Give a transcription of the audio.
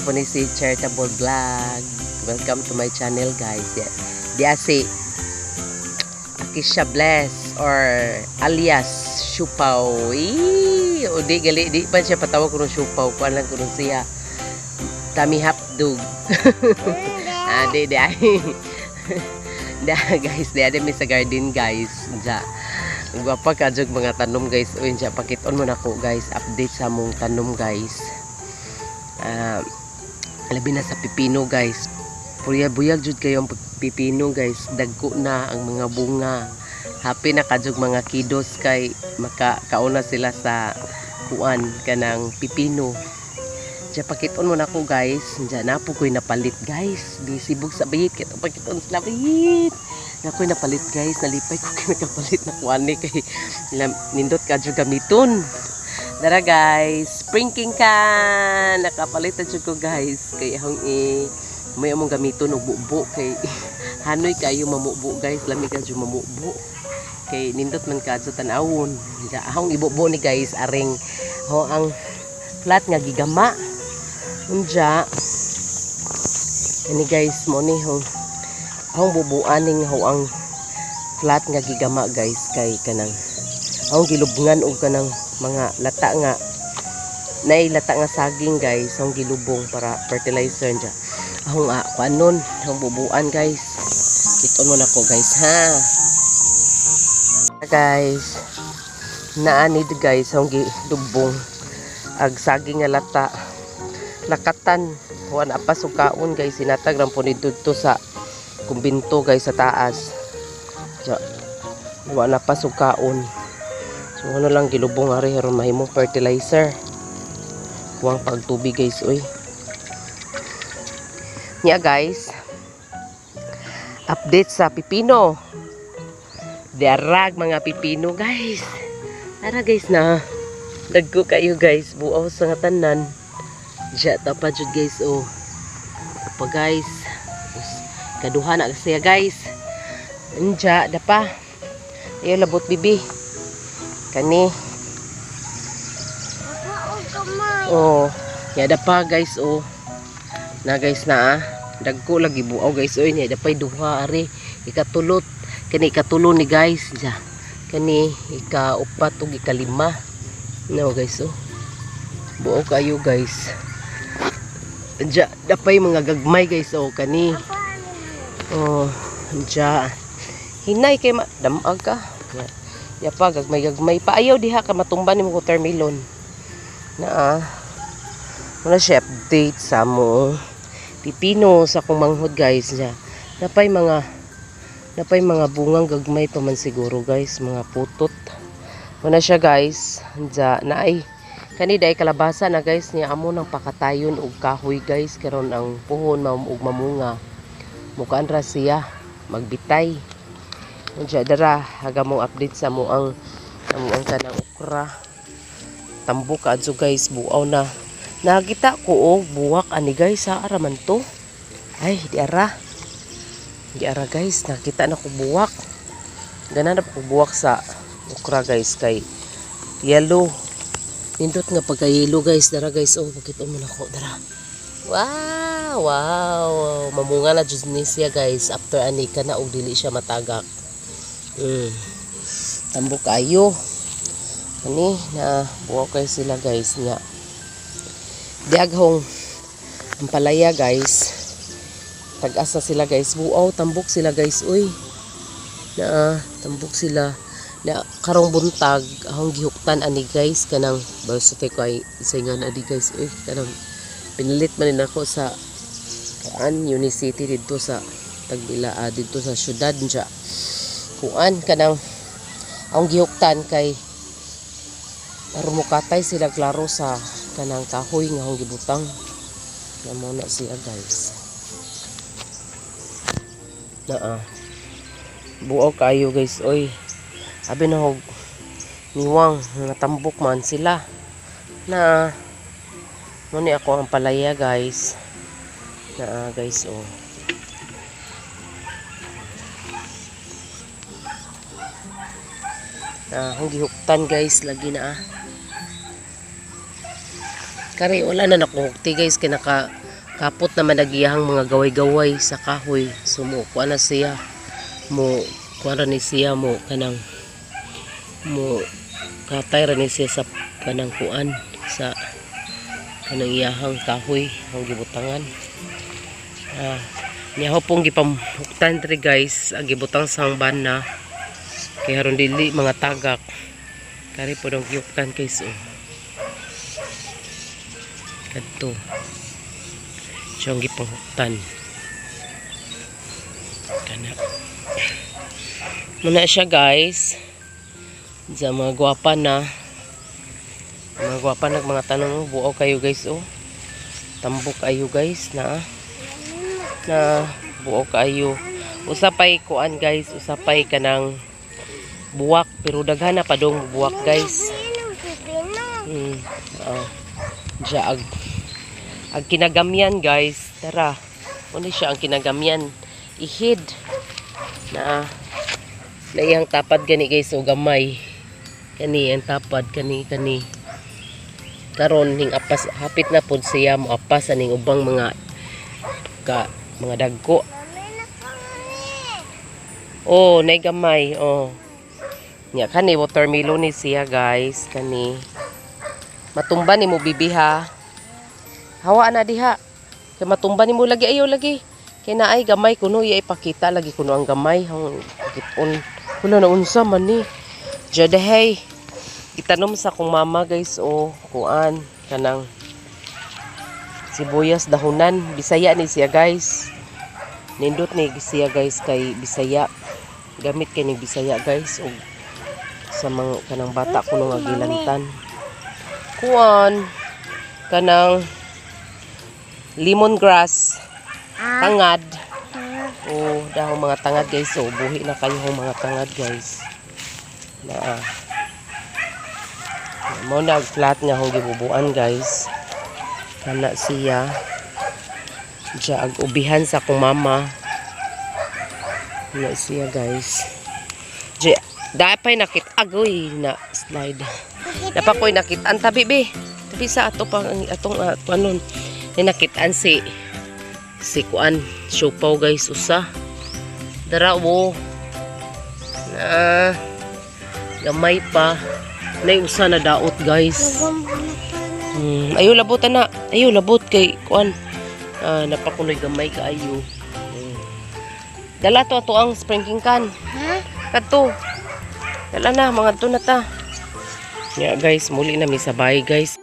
po ni si Charitable Vlog. Welcome to my channel, guys. Yeah. Di si Akisha Bless or alias Shupaw. Eee, o di gali di pa siya patawag kuno Shupaw, kuan lang kuno siya. Tami hapdog. Ah, di di ay. Da guys, di ade mi sa garden, guys. Diya. Gwapa ka jud mga tanom, guys. Uy, diya pakiton mo nako, guys, update sa among tanom, guys. Ah, labi na sa pipino, guys. Purya buyag jud kayo ang pipino, guys. Dagko na ang mga bunga. Happy na kajug mga kidos kay makakauna sila sa kuan kanang pipino. Diya pakiton mo nako, guys. Diya na po ko'y napalit, guys. Bisibog sa bayit. Kaya pakiton sila bayit. Na ko'y napalit, guys. Nalipay ko kay nakapalit na kuan ni kay nindot ka jud gamiton. Dara, guys, sprinkling can. Nakapalit na jud ko, guys. Kay ahong i may among gamiton og bubo kay hanoy kayo mamubo, guys. Lami ka jud mamubo. Kay nindot man kadto tan-awon. Diya ahong ibubo ni, guys, aring ho ang flat nga gigama. Unja. Ani, guys, mo ni ho ahong bubuan ning ho ang flat nga gigama, guys, kay kanang ahong gilubngan og kanang mga lata nga nay lata nga saging, guys, ahong gilubong para fertilizer niya. Ahong kuanon, ahong bubuan, guys. Kiton mo nako, guys, ha. Guys, naani guys ahong gilubong ag saging nga lata lakatan huan apa sukaon, guys. Sinatag lang po ni didto sa kumbinto, guys, sa taas. Ja, wa na pa sukaon. So ano lang gilubong ari aron mahimong fertilizer. Kuwang pagtubig, guys, oy. Nya, guys, update sa pipino. Darag mga pipino, guys. Tara, guys, na. Dagko kayo, guys, buaw sa nga tanan. Diya ta pa jud, guys, oh. Pa, guys. Kaduha na siya, guys. Anja dapa. Ayo labot, bibi. Kani. Oh, ya pa, guys, oh. Na, guys, na ah. Dagko lagi buaw, guys, oy. Nya dapay duha ari. Ikatulot. Kani ikatulo ni, guys. Diya. Kani ikaupat ug ikalima. No, guys, oh. Buaw kayo, guys. Diya dapay mga gagmay, guys, oh, kani. Oh, diya. Hinay kay ma damag ka. Ya, ya pa gagmay gagmay pa. Ayaw diha ka matumba ni mo watermelon. Na ah. Wala siya update sa mo. Pipino sa akong manghod, guys. Diya. Napay mga bungang gagmay pa man siguro, guys, mga putot. Wala siya, guys. Diya naay kani day kalabasa na, guys, niya amo nang pakatayon og kahoy, guys, karon ang puhon mam og mamunga. Mukaan ra siya magbitay. Unsa dara haga mo update sa mo ang kanang okra. Tambok adto, guys, buaw na. Nakita ko og buwak ani, guys, sa ara man to. Ay, di ara. Di ara, guys, nakita na ko buwak. Gana na ko buwak sa okra, guys, kay yellow. Nindot nga pagka yellow, guys, dara, guys, oh, pakita mo nako dara. Wow. Mamunga na jud ni siya, guys. After ani kana og dili siya matagak. Tambok kayo. Ani na buwaw kay sila, guys, nya. Diaghong ang palaya, guys. Tag-asa sila, guys. Buaw tambok sila, guys. Uy. Na tambok sila. Na karong buntag akong gihuktan ani, guys, kanang basta ko ay isa nga ani, guys, uy, kanang pinilit man ni nako sa kuan Unicity didto sa Tagbila, didto sa syudad niya. Kuan kanang ang gihuktan kay aron mukatay sila klaro sa kanang kahoy nga akong gibutang na mo na siya, guys. Naa buaw kayo, guys, oy. Abi na og niwang nga tambok man sila na mo ni ako ang palaya, guys, na guys, oh. Na akong gihuktan, guys, lagi na ah. Kari wala na nakuhukti, guys, kay naka Kapot naman nagiyahang mga gaway-gaway sa kahoy. So mo kuan na siya. Mo kuan ra ni siya, mo kanang mo katay ra ni siya sa kanang kuan, sa kanang iyahang kahoy ang gibutangan. Ah, niya ho pong gipamhuktan diri, guys, ang gibutang sang bana kay aron dili mga tagak. Kari po dong gihuktan, guys, oh. Kadto. Siya ang gipanghuktan. Kana. Muna siya, guys. Sa mga gwapa na. Mga gwapa nag mga tanong, buo kayo, guys, oh. Tambok ayo, guys, na na buo kayo. Usapay kuan, guys, usapay kanang buwak, pero daghan na pa dong buwak, guys. Oh. Diya ag kinagamyan, guys. Tara. Ano siya ang kinagamyan? Ihid. Na na iyang tapad gani, guys, o gamay. Kani ang tapad kani kani. Karon ning apas, hapit na pod siya mo apas aning ubang mga ka mga dagko. Oh, nay gamay, oh. Nya kani watermelon ni siya, guys, kani. Matumba ni mo, bibi, ha. Hawa na diha. Kay matumba ni mo lagi, ayo lagi. Kay naay gamay kuno, iya ipakita lagi kuno ang gamay hang kiton. Wala na unsa man ni. Jadahay. Gitanom sa kong mama, guys, oh, kuan kanang sibuyas dahunan. Bisaya ni siya, guys. Nindot ni siya, guys, kay Bisaya. Gamit kay ni Bisaya, guys, og sa mga kanang bata kuno nga gilantan. Kuan kanang lemongrass, tangad. Oh, dahong mga tangad, guys. So, buhi na kayo hong mga tangad, guys. Na mo na flat nga hong gibubuan, guys. Kana siya. Diya ag ubihan sa akong mama. Na siya, guys. Diya, dapay nakit agoy na slide. Napakoy nakitaan tabi be. Tabi sa ato pang atong anon. Ni nakitaan si si kuan siopaw, guys, usa. Dara wo. Na gamay pa. Nay usa na daot, guys. Ayo labutan na. Ayo labot kay kuan. Ah, napakunoy gamay kaayo. Dala to ato ang sprinkling can. Ha? Kadto. Dala na, mga to na ta. Ya guys, muli na mi sa bahay, guys.